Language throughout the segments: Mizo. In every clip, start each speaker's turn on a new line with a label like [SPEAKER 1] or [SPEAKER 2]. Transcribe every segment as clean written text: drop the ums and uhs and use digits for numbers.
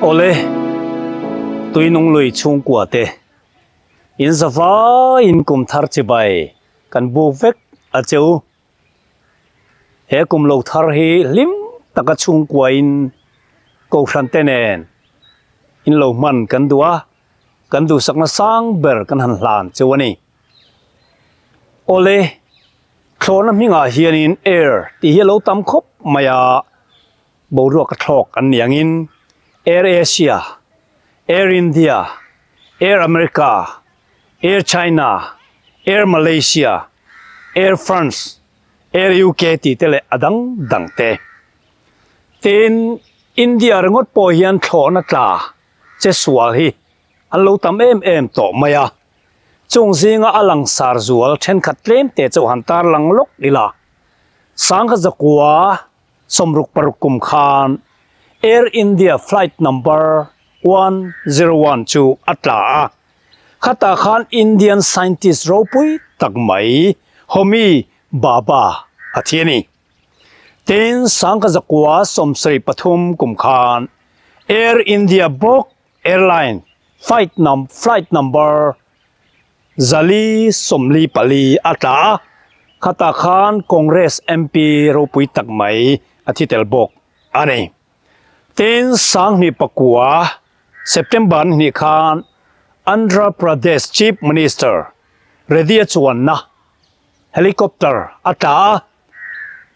[SPEAKER 1] Awle, Tuinung lui chhungkua te in zavaiin kum thar chibai kan buk vek a che u. He kum lo thar hi hlim taka chhungkuain Kohhran te nen in lo hman kan duh a, kan duhsakna sang ber kan han hlan cheu a ni. Awle, thlawhna hmingah hianin air tih hi a lo tam khawp mai a, boruak a thlawk an ni angin Air Asia, Air India, Air America, Air China, Air Malaysia, Air France, Air UK tih te leh a dang dang te. Tin, India ringawt pawh hian thlawhna tla che sual hi an lo tam em em tawh mai a. Chung zinga a langsar zual thenkhat tlem te chauh han tarlang lawk ila. Sangha zakua 66 kum khan Air India flight number 101 chu a tla a. Khatah khan Indian scientist ropui tak mai Homi Bhabha a thi a ni. Tin, Sangha zakua 73 kum khan Air India bawk airline flight flight number 444 a tla a, khatah khan Congress MP ropui tak mai a thi tel bawk a ni. Tin, 2009 September ni hnih khan Andhra Pradesh Chief Minister Reddy-a chuanna helicopter a tla a,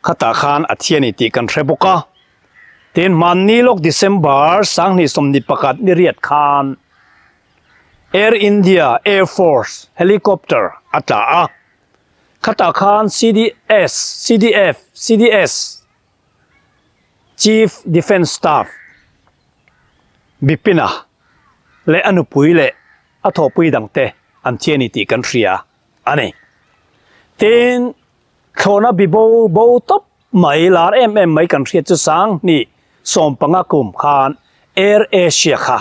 [SPEAKER 1] khatah khan a thi a ni tih kan hre bawk a. Tin, hmanni lawk December 2021 ni riat khan Air India Air Force helicopter a tla a, khatah khan CDS, CDF, CDS, Chief Defence Staff Bipin-a leh a nupui leh a thawhpui dangte an thi a ni tih kan hria a ni. Tin, thlawhna bi bo bo tawp mai lar em em mai kan hriat chu 2015 kum khan Air Asia kha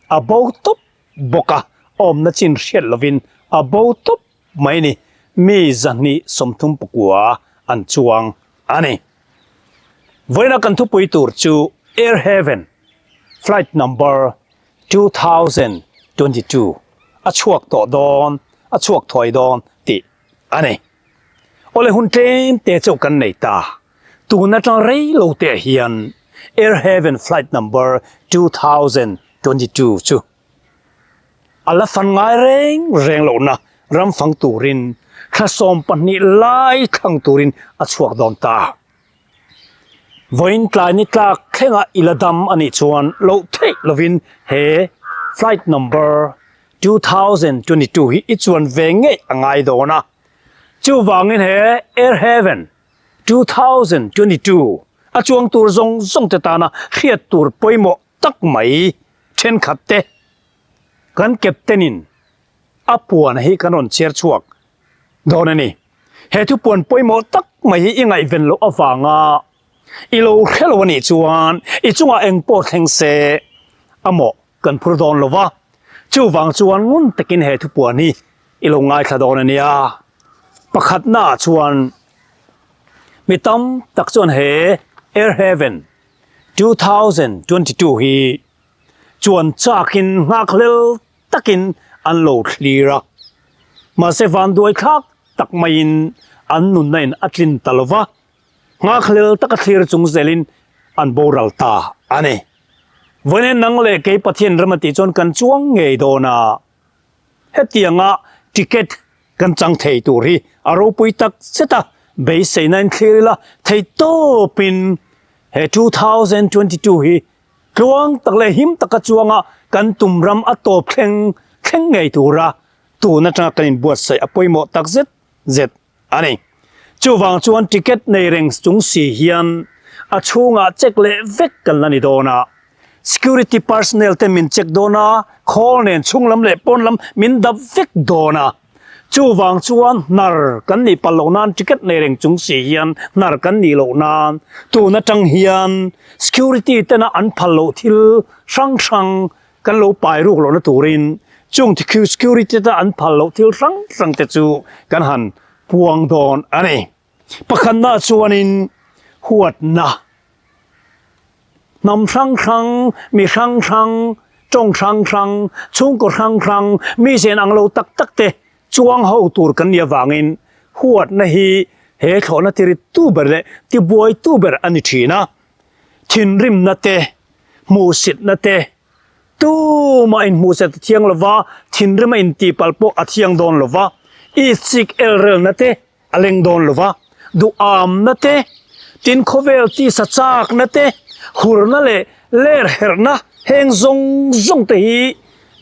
[SPEAKER 1] a bo tawp bawk a, awmna chin hriat lovin a bo tawp mai ni. Mi 239 an chuang a ni. Vawiina kan thupui tur chu Air Haven flight number 2022 a chhuak tawh dawn, a chhuak thuai dawn tih a ni. Awle hun tlem te chauh kan nei ta. Tun atang rei lo te ah hian Air Haven flight number 2022 chu a la fan ngai reng reng lohna ram fang turin thla 12 lai thlang turin a chhuak dawn ta. Vawiin tlai ni tlak thlenga i la dam a nih chuan loh theih lovin he flight number 2022 hi i chuan ve ngei a ngai dawn a. Chuvangin he Air Haven 2022 a chuang tur zawng zawng te tana hriat tur pawimawh tak mai thenkhat te kan captain in a puan hi kan rawn chhiar chhuak dawn a ni. He thupuan pawimawh tak mai hi i ngaihven loh avanga i lo hre lo a nih chuan i chungah eng pawh thleng se a mawh kan phur dawn lo va, chuvang chuan ngun takin he thupuan hi i lo ngaithla dawn a nia. Pakhatnaah chuan mi tam tak chuan he Air Haven 2022 hi chuan chakin nghakhlel takin an lo thlir a, mahse vanduai thlak tak maiin an nunna in a tlin ta lo va, nghakhlel taka thlir chung zelin an boral ta a ni. Vawiin nang leh kei Pathian ram a tih chuan kan chuang ngei dawn a, hetianga ticket kan chang thei tur hi a ropui tak zet a, beiseina in thlir ila theihtawpin he 2022 hi Tluang tak leh him taka chuanga kan tum ram a tawp thleng thleng ngei tura tun atanga kan inbuatsaih a pawimawh tak zet zet a ni. Chuvang chuan ticket nei reng chung si hian a chhungah check leh vek kan la ni dawn a, security personnel te min check dawn a, khawl nen chhung lam leh pawn lam min dap vek dawn a. Chuvang chuan hnar kan nih palh loh nan ticket nei reng chung si hian hnar kan nih loh nan tun atang hian security tena an phal loh thil hrang hrang kan lo pai ruk lohna turin chung security tena an phal loh thil hrang hrang te chu kan han puang dawn a ni. Pakhatna chuanin huatna. Hnam hrang hrang, mi hrang hrang, tawng hrang hrang, chhungkaw hrang hrang, mi zen ang lo tak tak te chuang ho tur kan nih avangin huatna hi he thlawhna tirittu ber leh tibuaitu ber a ni thin a. Thinrimna te, hmuhsitna te, tumah inhmuhset a thiang lova, thinrima intihpalh pawh a thiang dawn lova, itsik elrelna te a leng dawn lova, duhamna te, tin khawvel tisa chakna te, hurna leh ler herhna heng zawng zawng te hi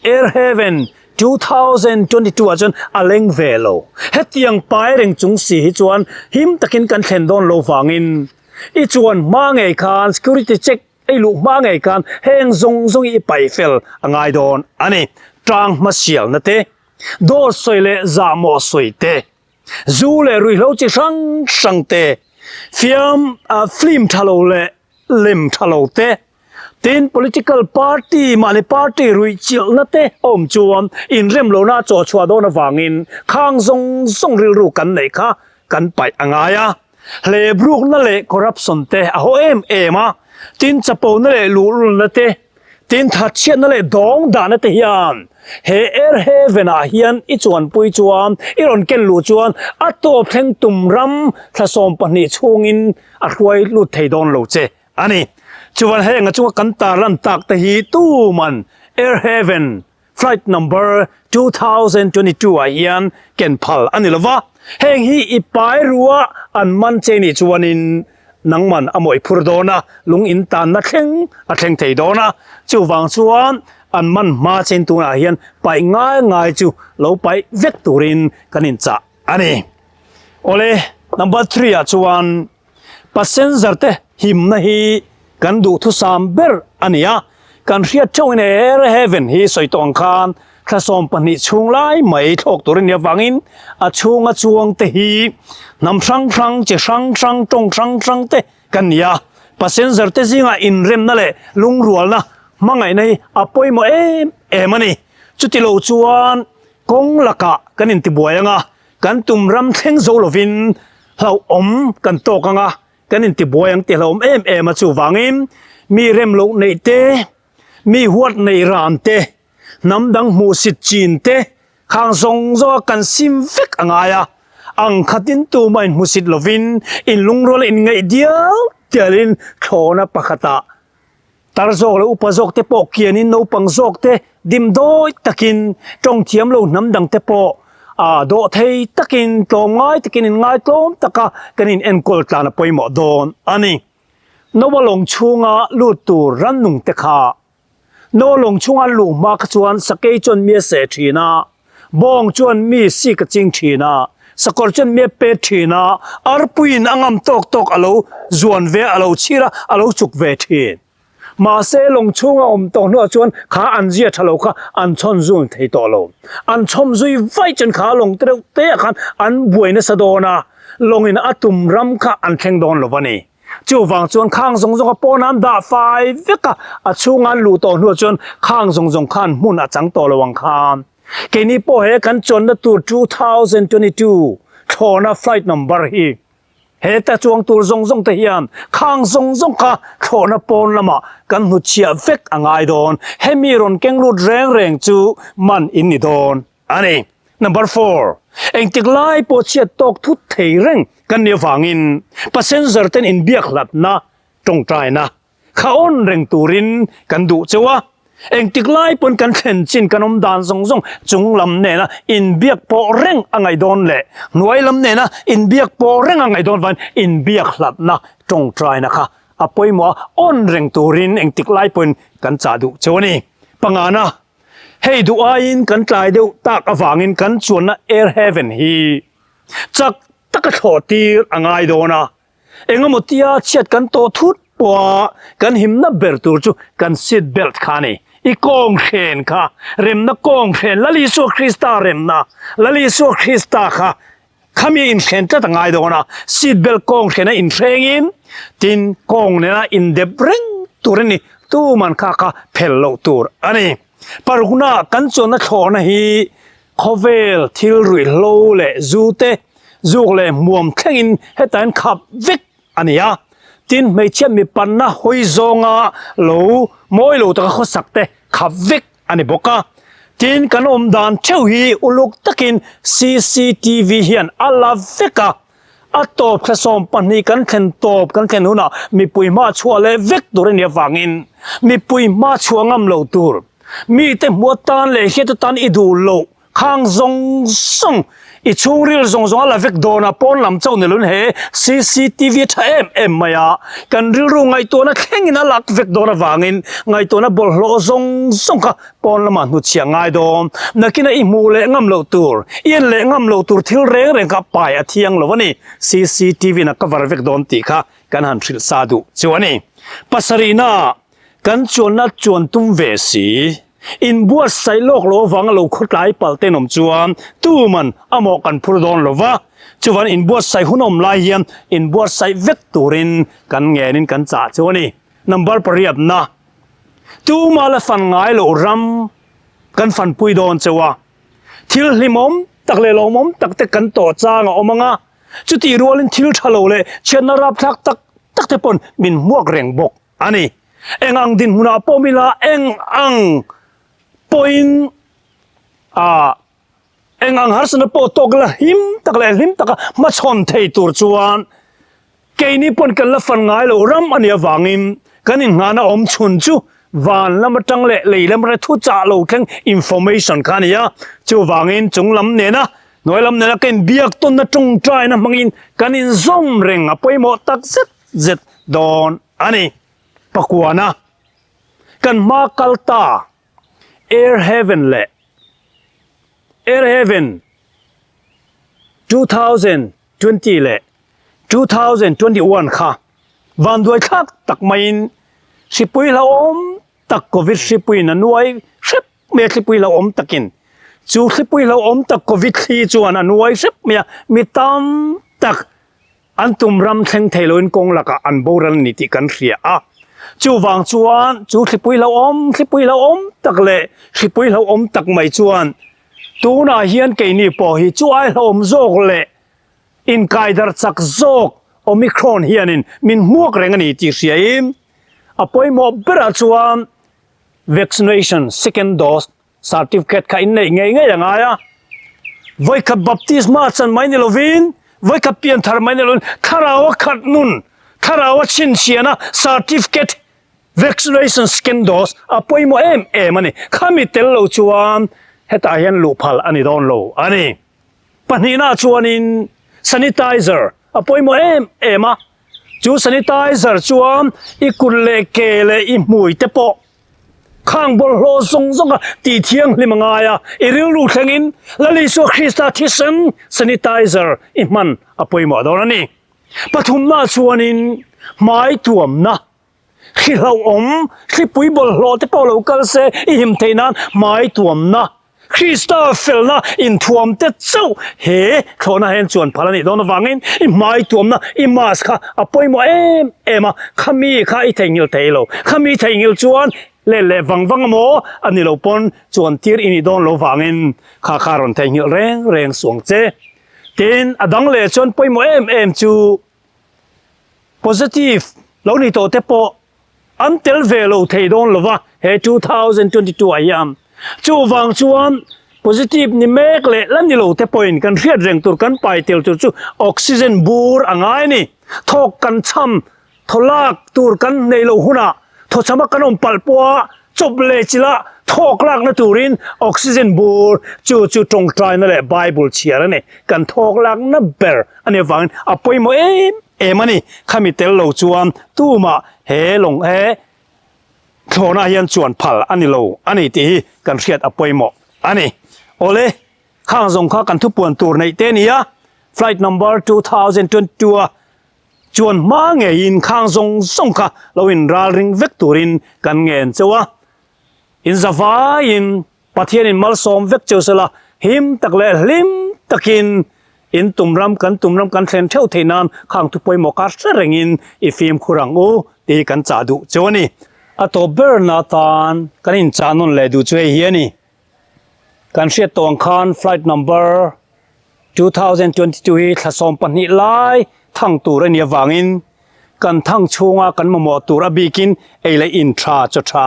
[SPEAKER 1] Air Heaven 2022 ah chuan a leng ve lo. Hetiang pai reng chung si hi chuan him takin kan thlen dawn lo vangin i chuan hma ngei khan security check ei luh hma ngei khan heng zawng zawng hi i pai fel a ngai dawn a ni. Tang hmasialna te, dawt sawi leh zahmawh sawi te, Zu leh ruihhlo chi hrang hrang te, fiam film tha lo leh lem tha lo te, tin political party mahni party ruih chilhna te awm chuan inrem lohna a chawh chhuah dawn avangin khang zawng zawng rilru kan neih kha kan paih a ngai a. Hlebrukna leh corruption te a haw em em a, tin chapona leh luhlulna te, Tin, thatchhiatna leh dawng dahna te hian he Air Haven ah hian i chuanpui chuan i rawn ken luh chuan a tawp thleng tum ram thla 12 chhungin a hruai lut thei dawn lo che a ni. Chuan heng a chunga kan tarlan tak te hi tuman Air Haven flight number 2022 ah hian ken phal a ni lo va, heng hi i pai rua an man che nih chuanin nangman a mawih phur dawn a, lung in tanna thleng a thleng thei dawn a, chuvang chuan an man hma chen tunah hian paih ngai ngai chu lo paih vek turin kan inchah a ni. Awle, number three ah chuan Passenger te himna hi kan duhthusam ber a ni a, kan hriat theuhin Air Heaven hi sawi tawh ang khan thla 12 chhung lai mai thlawk tur a nih avangin a chhunga chuang te hi hnam hrang hrang, chi hrang hrang, tawng hrang hrang te kan ni a, passenger te zingah inremna leh lungrualna hmangaihna hi a pawimawh em em a ni. Chutilo chuan kawng lakah kan intibuai ang a, Kan tum ram thleng zo lovin hlauhawm kan tawk ang a, kan intibuai ang tih hlauhawm em em a, chuvangin mi rem loh neih te, mi huat neih ran te, hnam dang hmuhsit chin te khang zawng zawng a kan sim vek a ngai a, ang khatin tumah inhmusit lovin inlungrual inngeih dial dialin thlawhna pakhatah Tar zawk leh upa zawk te pawh kianin naupang zawk te dim dawi takin tawng thiam lo hnam dang te pawh ah dawh thei takin tlawmngai takin in ngaitlawm taka kan in enkawl tlan a pawimawh dawn a ni. Noa lawng chhunga lut tur rannung te kha Noa lawng chhunga an luh hma kha chuan sakei chuan mi a seh thin a, bawng chuan mi sik a ching thin a, sakawr chuan mi a pet thin a, arpuiin a ngam tawk tawk a lo zuan ve a, a lo chhir a, a lo chuk ve thin. Mahse, lawng chhunga awm tawh hnuah chuan kha an zia tha lo kha an chhawn zun thei tawh lo. An chhawm zui vaih chuan kha lawng te reuh te ah khan an buai nasa dawn a, lawngin a tum ram kha an thleng dawn lo a ni. Chuvang chuan khang zawng zawng a pawn an dah fai vek a, a chhunga an luh tawh hnuah chuan khang zawng zawng khan hmun a chang tawh lo ang kha. Keini pawh he kan chuanna tur 2022 thlawhna flight number hi heta chuang tur zawng zawng te hian khang zawng zawng kha thlawhna pawn lamah kan hnutchhiah vek a ngai dawn. Hemi rawn keng lut reng reng chu man in ni dawn. A ni. Number four, engtik lai pawh chhiat tawk thut thei reng kan nih avangin passenger ten inbiak hlatna, tawngtaina kha awn reng turin kan duh cheu a. Engtik lai pawn kan thlen chin kan awm dan zawng zawng chung lam nena inbiak pawh reng a ngaih dawn leh hnuai lam nena inbiak pawh reng a ngaih dawn vangin inbiak hlatna, tawngtaina kha a pawimawh a, awn reng turin engtik lai pawhin kan chah duh cheu a ni. Pangana. Hei duh aiin kan tlai deuh tak avangin kan chuanna Air Heaven hi chak taka thlawh tir a ngai dawn a, engemaw tia chhiat kan tawh thut pawha kan himna ber tur chu kan seat belt kha a ni. I kawng hren kha, remna kawng hren, Lal Isua Krista remna, Lal Isua Krista kha Khami inhren tlat a ngai dawn a, seat belt kawng hrena inhrengin tin kawng nena indep reng tur a ni, tuman kha kha phel loh tur a ni. Parukna kan chuanna thlawhna hi khawvel thil ruihhlo leh zu te, zuk leh hmuam thlengin hetah hian khap vek a ni a. Tin, hmeichhia mipanna hawi zawnga lo mawi lo taka khawsak te khap vek a ni bawk a. Tin, kan awm dan theuh hi uluk takin cctv hian a la vek a. A tawp thla 12 kan thlen tawp kan thlen hunah mipui hma chhuah leh vek tur a nih avangin mipui hma chhuah ngam lo tur, mite hmuh atan leh hriat atan i duh loh Khang zawng zawng i chhungril zawng zawng a la vek dawn a, pawn lam chauh ni loin he cctv a tha em em mai a, kan rilru ngaihtuahna thlengin a lak vek dawn avangin ngaihtuahna bawlhhlawh zawng zawng kha pawn lamah hnutchhiah ngai dawn. Nakina i hmuh leh ngam loh tur, i en leh ngam loh tur thil reng reng kha pai a thiang lo a ni, cctv in a cover vek dawn tih kha kan han hrilh sa duh chu a ni. Pasarihna kan chuanna chuan tum ve si. Inbuatsaih lawk lo avanga lo khawtlai palh ten awm chuan tuman a mawh kan phur dawn lo va, chuvan inbuatsaih hun awm lai hian inbuatsaih vek turin kan ngenin kan chah chu a ni. Number pariatna, Tuma la fan ngai loh ram kan fanpui dawn cheu a, thil hlimawm tak leh lawmawm tak te kan tawh chang a awm ang a, chutih rualin thil tha lo leh chhiatna rapthlak tak tak te pawn min hmuak reng bawk a ni. Eng ang dinhmunah pawh mila eng ang pawhin ah eng ang harsatna pawh tawk la him tak leh hlim taka hmachhawn thei tur chuan keini pawn kan la fan ngai loh ram a nih avangin kan inngahna awm chhun chu van lam atang leh lei lam atang thuchah lo thleng information kha a ni a, chuvangin chung lam nena hnuai lam nena ka inbiak tawnna tawngtaina hmangin kan inzawm reng a pawimawh tak zet zet dawn a ni. Pakuana, Kan hma kal ta Air Heaven leh Air Heaven 2020 leh 2021 kha vanduai thlak tak maiin hripui hlauhawm tak Covid hripuiin a nuai hrep mai a, thlipui hlauhawm takin chu thlipui hlauhawm tak Covid thli chuan a nuai hrep mai a, mi tam tak An tum ram thleng thei loin kawng lakah an boral a ni tih kan hria a. Chuvang chuan chu thlipui hlauhawm, thlipui hlauhawm tak leh hripui hlauhawm tak mai chuan tunah hian keini pawh hi chu ai hlauhawm zawk leh inkaidar chak zawk Omicron hianin min hmuak reng a ni tih hriain a pawimawh berah chuan vaccination second dose Certificate kha in neih ngei ngei a ngai a, vawikhat baptisma chan mai ni lovin, vawikhat pianthar mai ni lovin, thlarau a khat nun, thlarau a chhinchhiahna certificate, vaccination second dose a pawimawh em em a ni. Khami tel lo chuan hetah hian luh phal a ni dawn lo a ni. Pahnihna chuanin sanitizer a pawimawh em em a, chu sanitizer chuan i kut leh ke leh i hmui te pawh Khang bawlhhlawh zawng zawnga tih thianghlim a ngai a, i rilru thlengin Lal Isua Krista thisen sanitizer i hman a pawimawh dawn a ni. Pathumna chuanin hmai tuamna, hri hlauhawm, hripui bawlhhlawh te pawh lo kal se i him theih nan hmai tuamna, Krista felna inthuam te chauh he thlawhna hian chuan phal a nih dawn avangin i hmai tuamna i mask kha a pawimawh em em a, khami kha i theihnghilh thei lo, khami theihnghilh chuan let leh vang vang emaw a ni lo pawn chuan tir i nih dawn lo vangin kha kha rawn theihnghilh reng reng suang che. Tin, a dang leh chuan pawimawh em em chu positive lo ni tawh te pawh An tel ve lo thei dawn lo va he 2022 ah hian. Chuvang chuan positive ni mek leh la ni lo te pawhin kan hriat reng tur kan pai tel tur chu oxygen bur a ngai a ni. Thawk kan chham thaw lak tur kan neih loh hunah thawchhama kan awm palh pawha chawp leh chilh thawk lakna turin oxygen bur chu chu tawngtaina leh Bible chhiar a ni. Kan thawk lakna ber a nih avangin a pawimawh em em a ni. Khami tel lo chuan tumah he lawng he thlawhna hian chuan phal a ni lo a ni tih hi kan hriat a pawimawh a ni. Awle, khang zawng kha kan thupuan tur neih te a ni a, flight number 2022 a chuan hma ngeiin khang zawng zawng kha lo in ralring vek turin kan ngen chauh a, in zavaiin Pathianin malsawm vek cheu sela, him tak leh hlim takin in tum ram kan tum ram kan thlen theuh theih nan khang thu pawimawh kha hre rengin i fimkhur ang u tih kan chah duh cheu a ni. A tawp berna atan kan inchah nawn leh duh chu hei hi a ni. Kan hriat tawh ang khan flight number 2022 hi thla 12 lai thang tur a nih avangin. Kan thang chhunga kan mamawh tur a bikin ei leh in tha chaw tha,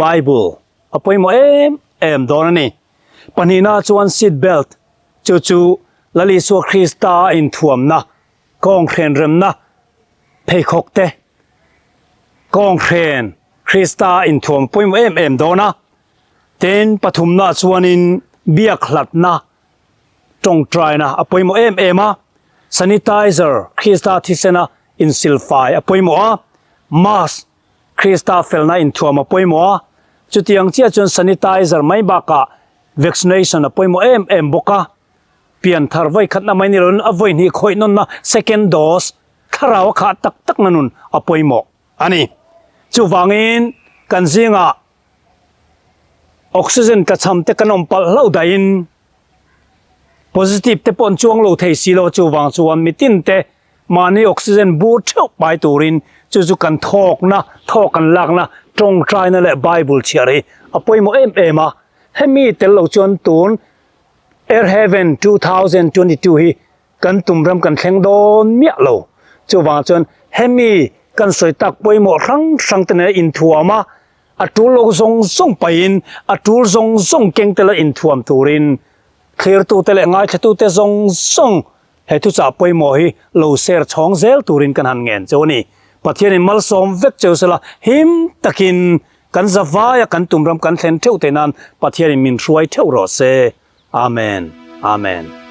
[SPEAKER 1] Bible, a pawimawh em em dawn a ni. Pahnihna chuan seat belt, chu chu Lal Isua Krista a inthuamna, kawnghren remna pheikhawk te, kawnghren Krista a inthuam a pawimawh em em dawn a. Tin, pathumna chuanin biak hlatna tawngtaina a pawimawh em em a, sanitizer Krista thisena insilfai a pawimawh a, mask Krista felna inthuam a pawimawh a, chutiang chiah chuan sanitizer mai bakah vaccination a pawimawh em em bawk a, pianthar vawi khatna mai ni loin a vawi hnih khawih nawnna second dose thlarau a khah tak takna nun a pawimawh a ni. Chuvangin kan zingah Oxygen tlachham te kan awm palh hlauh dahin positive te pawh an chuang lo thei si lo chuvang chuan mitin te mahni oxygen bur theuh pai turin chu chu kan thawkna thawk kan lakna tawngtaina leh bible chhiar hi a pawimawh em em a hemi tel lo chuan tun Air Heaven 2022 hi kan tum ram kan thleng dawn miah lo. Chuvang chuan hemi kan sawi tak pawimawh hrang hrang te nena inthuam a, a tul lo zawng zawng pahin a tul zawng zawng keng te la inthuam turin thlirtute leh ngaithlatute zawng zawng he thuchah pawimawh hi lo share chhawng zel turin kan han ngen cheu a ni. Pathianin malsawm vek cheu sela him takin kan zavaia kan tum ram kan thlen theuh theih nan Pathianin min hruai theuh rawh se. Amen. Amen.